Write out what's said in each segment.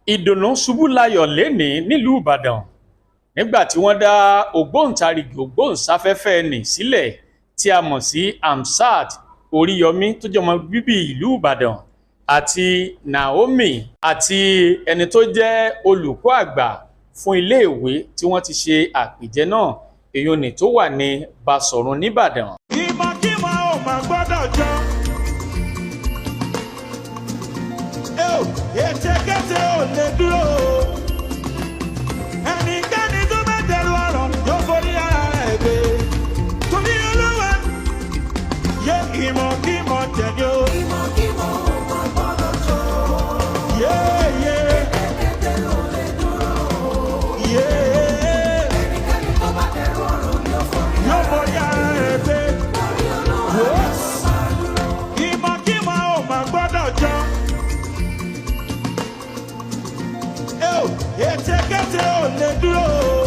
Ìdùnnú ṣubú layọ̀ lénìí nílùú Ìbàdàn nígbà tí wọ́n dá ògbóǹtarìgì ògbóǹsáfẹ́fẹ́ nì sílẹ̀ tí a mọ̀ sí Hamsat Oríyọmí, tó jẹ́ ọmọ bíbí ìlú Ìbàdàn, àti Naomi àti ẹni tó jẹ́ olùkọ́ àgbà fún iléèwé tí wọ́n ti ṣe àpèjẹ náà, èyí ni tó wà ní Basọ̀run nìbàdàn. Ìmọ̀kímọ̀ ò mà gbọ́dọ̀ jọ. Ẹ ò, ètekéte ò lè dúró o. Ẹnikẹ́ni tó bá dẹrù ọ̀rọ̀ yóò forí ara rẹ̀ gbé. Torí Olúwa yé ìmọ̀kímọ̀ tẹ̀lé o. Ìmọ̀kímọ̀ ò mà gbọ́dọ̀ jọ. Yé yé Ètekéte ò lè dúró. Yé Ẹnikẹ́ni tó bá dẹrù ọ̀rọ̀ yóò forí yóò forí ara rẹ̀ gbé. torí Olúwa Wò ó. máa dúró. Ìmọ̀kímọ̀ ò mà gbọ́dọ̀ jọ. Ẹ ò, ètekéte ò lè dúró o.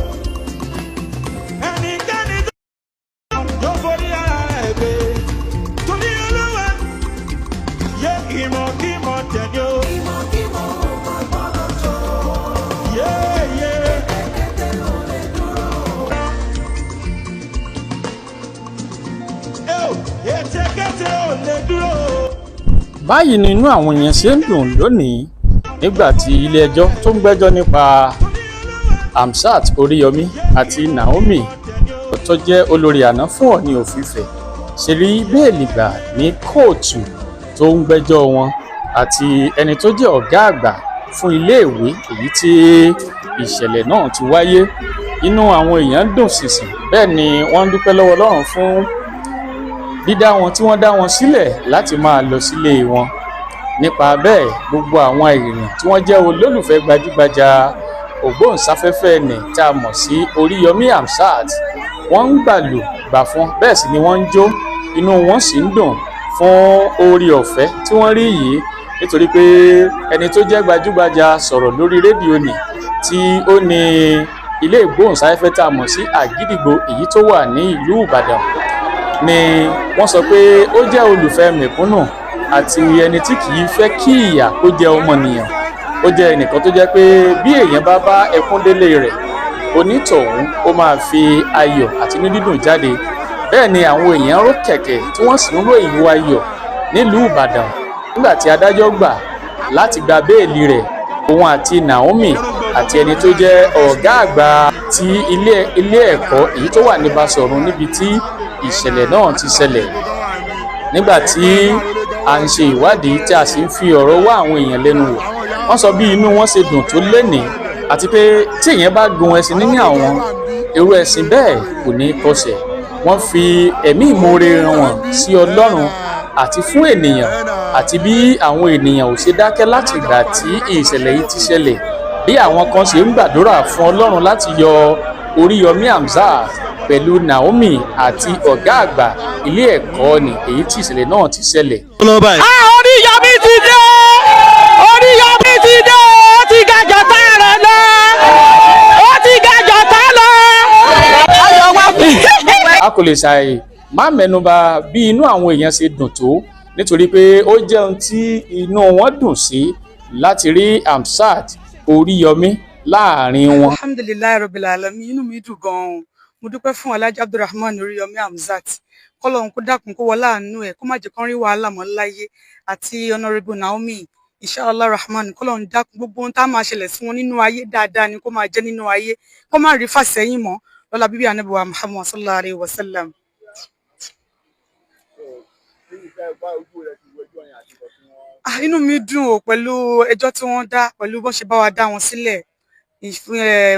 Ẹnikẹ́ni tó yóò forí ara rẹ̀ gbé. Torí Olúwa yé ìmọ̀kímọ̀ tẹ̀lé o. Ìmọ̀kímọ̀ ò mà gbọ́dọ̀ jọ. Yé yé. Ètekéte ò lè dúró. Ẹ ò, ètekéte ò lè dúró o. Báyìí ni inú àwọn èèyàn ṣe ń dùn lónìí nígbà tí ilé-ẹjọ́ tó ń gbẹ́jọ́ nípa Hamsat Oríyọmí àti Naomi tó jẹ́ olórí àná fún Ọọ̀ni of Ifẹ̀ ṣe rí bẹ́ẹ̀lì gbà ní kóòtù tó ń gbẹ́jọ́ wọn, àti ẹni tó jẹ́ ọ̀gá àgbà fún iléèwé èyí tí ìṣẹ̀lẹ̀ náà ti wáyé. Inú àwọn èèyàn dùn ṣìnṣìn, bẹ́ẹ̀ ni wọ́n ń dúpẹ́ lọ́wọ́ Ọlọ́run fún dídá wọn tí wọ́n dá wọn sílẹ̀ láti máa lọ sílé wọn. Nípa bẹ́ẹ̀, gbogbo àwọn èèyàn tí wọ́n jẹ́ olólùfẹ́ gbajúgbajà ògbóǹsáfẹ́fẹ́ nì tá a mọ̀ sí Oríyọmí Hamsat, wọ́n ń gbàlù gbà fún, bẹ́ẹ̀ sì ni wọ́n ń jó, inú wọn sì ń dùn fún oore ọ̀fẹ́ tí wọ́n rí yìí, nítorí pé ẹni tó jẹ́ gbajúgbajà sọ̀rọ̀ lórí rédíò nì tí ó ní ilé ìgbóhùnsáfẹ́fẹ́ tá a mọ̀ sí Àgídìgbo, èyí tó wà ní ìlú Ìbàdàn, ni wọ́n sọ pé ó jẹ́ olùfẹ́ mẹ̀kúnnù àti ẹni tí kì í fẹ́ kí ìyà kó jẹ ọmọnìyàn. Ó jẹ́ ẹnìkan tó jẹ́ pé bí èèyàn bá bá ẹkún délé rẹ̀, onítọ̀hún ó máa fi ayọ̀ àti inú dídùn jáde. Bẹ́ẹ̀ ni àwọn èèyàn ró kẹ̀kẹ́ tí wọ́n sì ń ró ìhó ayọ̀ nílùú Ìbàdàn nígbà tí adájọ́ gbà láti gba béèlì rẹ̀, òun àti Naomi àti ẹni tó jẹ́ ọ̀gá àgbà ti ilé ẹ̀kọ́ èyí tó wà ní Basọ̀run níbi tí ìṣẹ̀lẹ̀ náà ti ṣẹlẹ̀. Nígbà tí à ń ṣe ìwádìí tí a sì ń fi ọ̀rọ̀ wá àwọn èèyàn lẹ́nu wò, wọ́n sọ bí inú wọn ṣe dùn tó lénìí, àti pé tí èèyàn bá gun ẹṣin nínú àwọn, irú ẹṣin bẹ́ẹ̀ kò ní kọsẹ̀. Wọ́n fi ẹ̀mí ìmoore wọn sí Ọlọ́run àti fún ènìyàn, àti bí àwọn ènìyàn ò ṣe dákẹ́ láti ìgbà tí ìṣẹ̀lẹ̀ yìí ti ṣẹlẹ̀, bí àwọn kan ṣe ń gbàdúrà fún Ọlọ́run láti yọ Oríyọmí Hamsat pẹ̀lú Naomi àti ọ̀gá àgbà ilé ẹ̀kọ́ ni èyí tí ìṣẹ̀lẹ̀ náà ti ṣẹlẹ̀. Ah, Oríyọmí ti dé! Oríyọmí ti dé! Ó ti ga jọ̀tá rẹ̀ lọ! Ó ti ga jọ̀tá lọ! Ayọ̀ wá bí. A kò lè ṣàì má mẹ́nubà bí inú àwọn èèyàn ṣe dùn tó, nítorí pé ó jẹ́ ohun tí inú wọn dùn sí láti rí Hamsat Oríyọmí láàrin wọn. Alhamdulillahi rabbil alamin, inú mi dùn gan-an. Mo dúpẹ́ fún Alhaji Abdulrahman Oríyọmí Hamzat. Kọ́lọ́run kó dákun kó wọlé àánú ẹ̀, kó má jẹ́ kán rí wàhálà mọ́ láyé, àti Honourable Naomi, inshallah rahman. Kọ́lọ́run dákun, gbogbo ohun tá a máa ṣẹlẹ̀ sí wọn nínú ayé, dáadáa ni kó máa jẹ́ nínú ayé, kó má rí fàsẹ́yìn mọ́ lọ́la bíbí Ànábì wa Muhammad sallallahu alayhi wa sallam. Ah, inú mi dùn o pẹ̀lú ẹjọ́ tí wọ́n dá, pẹ̀lú bó ṣe bá wa dá wọn sílẹ̀.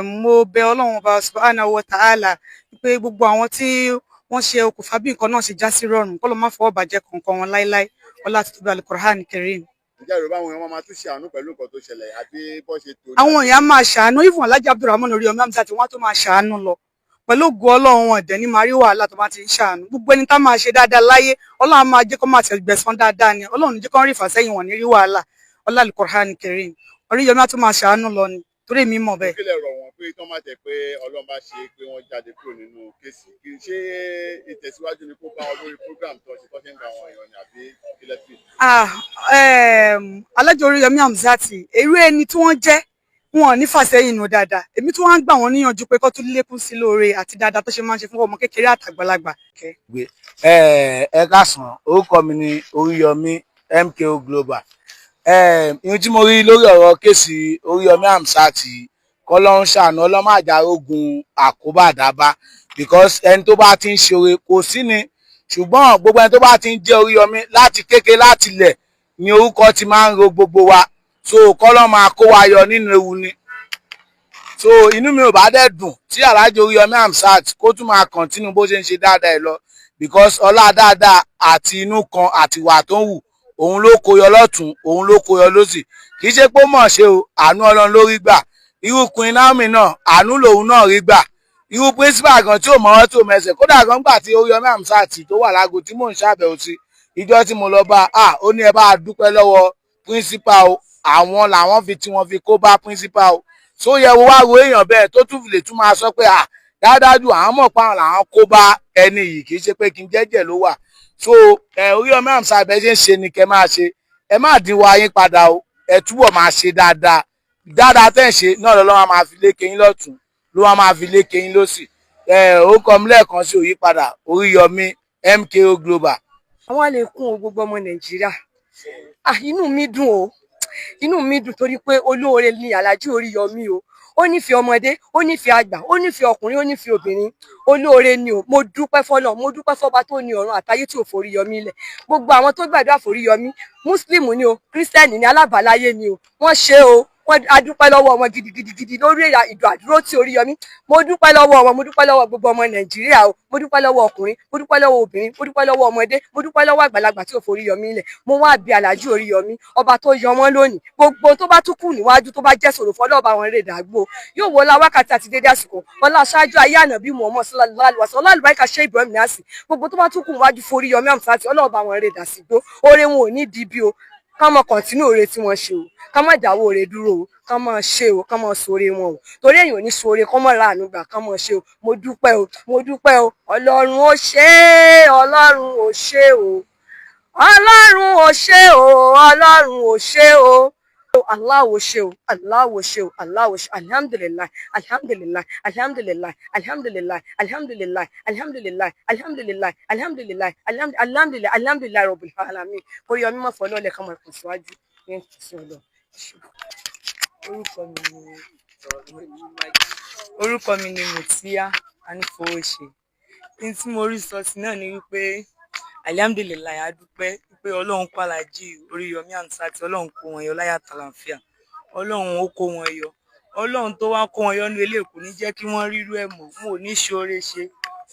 Mo bẹ̀ Ọlọ́run Ọba subhanahu wa ta'ala pé gbogbo àwọn tí wọ́n ṣe okùnfà bí nǹkan náà ṣe já sí rọrùn, kó ló má fọwọ́ bàjẹ́ kọ̀ọ̀kan wọn láéláé, ọlá àti tóbi Alukur'an Karim. Ǹjẹ́ ìrọ̀bá àwọn èèyàn máa tún ṣàánú pẹ̀lú nǹkan tó ṣẹlẹ̀ àbí bó ṣe tó ní? Àwọn èèyàn máa ṣàánú, even Alhaji Abdulrahman Oríyọmí Hamzat, wọ́n á tó máa ṣàánú lọ pẹ̀lú ògo Ọlọ́run. Wọn dẹ̀ ní máa rí wàhálà tó bá ti ń ṣàánú. Gbogbo ẹni tá máa ṣe dáadáa láyé, Ọlọ́run á máa jẹ́ kó máa tẹ̀gbẹ̀sán dáadáa ni. Ọlọ́run ní jẹ́ kó rí ìfàsẹ́yìn, wọn ní rí wàhálà, ọlá Alukur'an Karim. Oríyọmí á tún máa ṣàánú lọ ni, torí èmi mọ̀ bẹ́ẹ̀. Kí lẹ rọ̀ wọ́n pé kí wọ́n má tẹ̀ pé Ọlọ́run bá ṣe pé wọ́n jáde kúrò nínú case? Kì í ṣe ìtẹ̀síwájú ni kó bá wọn lórí program tó ṣe ń gba àwọn èèyàn ni, àbí kí lẹ fi? Ah, Alhaji Oríyọmí Hamzat, irú ẹni tí wọ́n jẹ́ Wọn ò ní fàsẹ́yìn nù dáadáa. Èmi tí wọ́n á gbà wọ́n níyànjú pé kó tún lékún sí lóore àti dáadáa tó ṣe máa ń ṣe fún ọmọ kékeré àtàgbàlagbà. Gbé ẹ káàsán, orúkọ mi ni Oríyọmí MKO Global. Ihun tí mo rí lórí ọ̀rọ̀ case Oríyọmí Hamzat, kọ́lọ́run ṣàánú, ọlọ́mọ àjàrógun àkóbá àdábá, because ẹni tó bá ti ń ṣoore kò sí ni, ṣùgbọ́n gbogbo ẹni tó bá ti ń jẹ́ Oríyọmí láti kéke láti lẹ̀ ni orúkọ ti máa ń ro gbogbo wa. So kọ́lọ́ máa kó wa yọ nínú ewu ni. So inú mi ò bá dẹ̀ dùn tí Alhaji Oríyọmí Hamzat kó tún máa continue bó ṣe ń ṣe dáadáa ẹ lọ, because ọlá dáadáa àti inú kan àti ìwà tó ń wù, òun ló kó yọ lọ́tún, òun ló kó yọ lọ́sì. Kì í ṣe pé ó mọ̀ ṣe o, àánú Ọlọ́run ló rí gbà. Irú Queen Naomi náà, àánú lòun náà rí gbà. Irú principal gan tí ò mọ̀ọ́ tí ò mẹsẹ̀, kódà gan gbà tí Oríyọmí Hamzat tó wà lágo tí mò ń ṣàbẹ̀wò sí, ìjọ tí mo lọ bá a, ó ní ẹ bá a dúpẹ́ lọ́wọ́ principal o, àwọn làwọn fi tí wọ́n fi kó bá principal o. So yẹ wo wá ro èèyàn bẹ́ẹ̀ tó tún lè tún máa sọ pé à dáadájú àwọn mọ̀ pa àwọn làwọn kó bá ẹni yìí, kì í ṣe pé kí n jẹ́jẹ́ ló wà. So ẹ Oríyọmí Hamzat, bẹ́ẹ̀ ṣe ń ṣe ni kẹ́ máa ṣe, ẹ má dín wa yín padà o, ẹ túbọ̀ máa ṣe dáadáa. Dáadáa tẹ́ ń ṣe náà lọ́wọ́ máa fi lékè yín lọ́tún, ló wá máa fi lékè yín lọ́sì. Ẹ orúkọ mi lẹ́ẹ̀kan sí òyípadà, Oríyọmí MKO Global. Àwọn lè kún o gbogbo ọmọ Nàìjíríà. Ah, inú mi dùn o, inú mi dùn torí pé olóore ni Alhaji Oríyọmí o. Ó nífẹ̀ẹ́ ọmọdé, ó nífẹ̀ẹ́ àgbà, ó nífẹ̀ẹ́ ọkùnrin, ó nífẹ̀ẹ́ obìnrin. Olóore ni o. Mo dúpẹ́ fọlọ́, mo dúpẹ́ fọba tó ní ọ̀run àtayé tí ò foríyọmí lẹ̀. Gbogbo àwọn tó gbàdúrà foríyọmí, mùsùlùmí ni o, kírísítẹ́nì ni, alábàáláyé ni o, wọ́n ṣe o, wọ́n a dúpẹ́ lọ́wọ́ wọn gidigidigidi lórí ìdò àdúró tí Oríyọmí. Mo dúpẹ́ lọ́wọ́ wọn, mo dúpẹ́ lọ́wọ́ gbogbo ọmọ Nàìjíríà o. Mo dúpẹ́ lọ́wọ́ ọkùnrin, mo dúpẹ́ lọ́wọ́ obìnrin, mo dúpẹ́ lọ́wọ́ ọmọdé, mo dúpẹ́ lọ́wọ́ àgbàlagbà tí ò foríyọmí lẹ̀. Mo wá bí Alhaji Oríyọmí, ọba tó yọ wọ́n lónìí, gbogbo tó bá tún kù níwájú tó bá jẹ́ sòrò fọlọ́ọ̀bá wọn rè dàgbò yóò wọlá wákàtí àti dédé àsìkò, ọlá aṣáájú ayé ànàbí Muhammad sallallahu alaihi wasallam, ọlá àlùbáríkà ṣe Ibrahim Niasse, gbogbo tó bá tún kù níwájú foríyọmí Hamzat, ọlọ́ọ̀bá wọn rè dàsígbó. Oore wọn ò ní di bí o, ká mọ continue oore tí wọ́n ṣe o, ká má dáwọ́ oore dúró o, ká má ṣe o, ká má sóore wọn o, torí èèyàn ò ní sóore kọ́ mọ́ ráàánú gbà, ká má ṣe o. Mo dúpẹ́ o, mo dúpẹ́ o. Ọlọ́run ó ṣe é, Ọlọ́run ó ṣe o, Ọlọ́run ó ṣe o, Ọlọ́run ó ṣe o. Allah ó ṣe o, Allah ó ṣe o, Allah ó ṣe. Alhamdulilayi, alhamdulilayi, alhamdulilayi, alhamdulilayi, alhamdulilayi, alhamdulilayi, alhamdulilayi, alhamdulilayi, alhamdulilayi, alhamdulilayi rabbil alamin. Oríyọmí mọ̀ fọ́ lọ́lẹ̀ kan mọ̀ tẹ̀síwájú ní ìtẹ̀sí ọlọ́. Orúkọ mi ni Mutia Anífowóṣe. Ní tí mo rí sọ sí náà ni wípé alihamdulilayi, a dúpẹ́ pé Ọlọ́run kó Alhaji Oríyọmí Hamzat, Ọlọ́run kó wọn yọ láyà tàlàǹfíà, Ọlọ́run ó kó wọn yọ. Ọlọ́run tó wá kó wọn yọ nínú ilé kò ní jẹ́ kí wọ́n rírú ẹ̀ mọ́. Wọn ò ní ṣoore ṣe,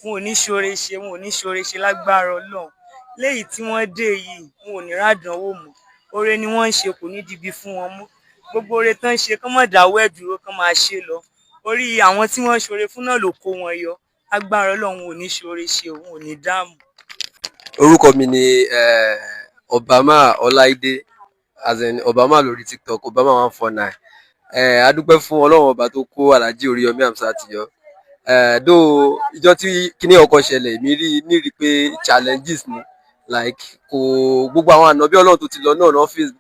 wọn ò ní ṣoore ṣe, wọn ò ní ṣoore ṣe lágbára Ọlọ́run. Léyìí tí wọ́n dé yìí, wọn ò ní rádánwò mọ́. Oore ni wọ́n ń ṣe, kò ní dibi fún wọn mọ́. Gbogbo oore tán ń ṣe, kán má dáwọ́ ẹ̀ dúró, kán máa ṣe lọ. Orí àwọn tí wọ́n ṣoore fún náà ló kó wọn yọ. Agbára Ọlọ́run, ò ní ṣoore ṣe, òun ò ní dààmú. Orúkọ mi ni Obama Ọláìdé, as in Obama lórí TikTok, Obama 149. A dúpẹ́ fún Ọlọ́run ọba tó kó Alhaji Oríyọmí Hamzat yọ. Dó ìjọ tí kíní ọkọ̀ ṣẹlẹ̀, èmi rí ní rí pé challenges ni, like kò gbogbo àwọn ànábí Ọlọ́run tó ti lọ náà náà face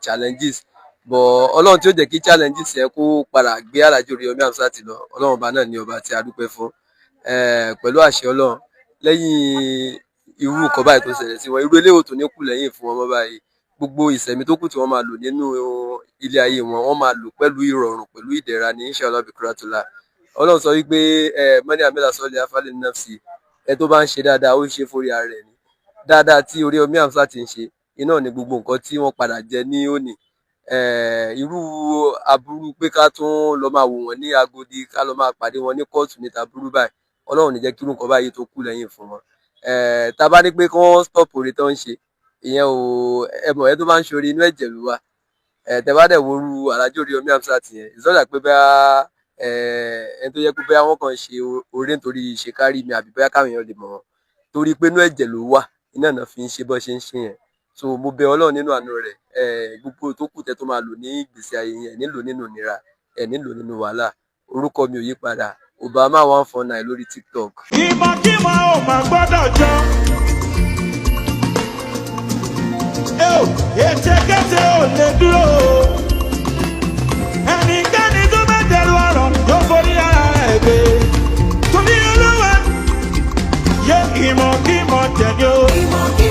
challenges, but Ọlọ́run tí ó jẹ́ kí challenges yẹn kó padà gbé Alhaji Oríyọmí Hamzat lọ, Ọlọ́run ọba náà ni ọba tí a dúpẹ́ fún. Pẹ̀lú àṣẹ Ọlọ́run, lẹ́yìn irú nǹkan báyìí tó ṣẹlẹ̀ sí wọn, irú eléyìí ò tún ní kù lẹ́yìn fún wọn mọ́ báyìí. Gbogbo ìṣẹ̀mí tó kù tí wọ́n máa lò nínú ilé ayé wọn, wọ́n máa lò pẹ̀lú ìrọ̀rùn, pẹ̀lú ìdẹ̀ra ní inshallah bikratula. Ọlọ́run sọ wípé man amila salihan fali nafsi, ẹ tó bá ń ṣe dáadáa, ó ń ṣe fórí ara rẹ̀ ni. Dáadáa tí Oríyọmí Hamzat ń ṣe iná ní gbogbo nǹkan tí wọ́n padà jẹ ní òní. Irú aburú pé ká tún lọ máa wò wọ́n ní Agodi, ká lọ máa pàdé wọn ní kóòtù níta burú báyìí, Ọlọ́run ní jẹ́ kí irú nǹkan báyìí tó kù lẹ́yìn fún wọn. Tá a bá ní pé kí wọ́n stop oore tó ń ṣe ìyẹn ò, ẹ mọ̀, ẹ tó bá ń ṣoore, inú ẹ̀jẹ̀ ló wà. Tẹ bá dẹ̀ woru Alhaji Oríyọmí Hamzat yẹn, ìsọ̀dà pé bá ẹni tó yẹ pé bóyá wọ́n kàn ṣe oore nítorí ṣe kárí mi àbí bóyá káwọn èèyàn lè mọ̀ wọ́n, torí pé inú ẹ̀jẹ̀ ló wà, iná náà fi ń ṣe bọ́ ṣe ń ṣe yẹn. So mo bẹ̀ Ọlọ́run nínú àánú rẹ̀, gbogbo tó kù tẹ́ tó máa lò ní ìgbésí ayé yẹn, nílò nínú ìnira ẹ̀, nílò nínú wàhálà. Orúkọ mi ò yí padà, Obama 149 lórí TikTok. Ìmọ̀kímọ̀ ò mà gbọ́dọ̀ jọ. Ẹ ò, ètekéte ò lè dúró. Ẹnikẹ́ni Ìmọ̀ kí mọ̀ tẹ̀lé o. Ìmọ̀ kí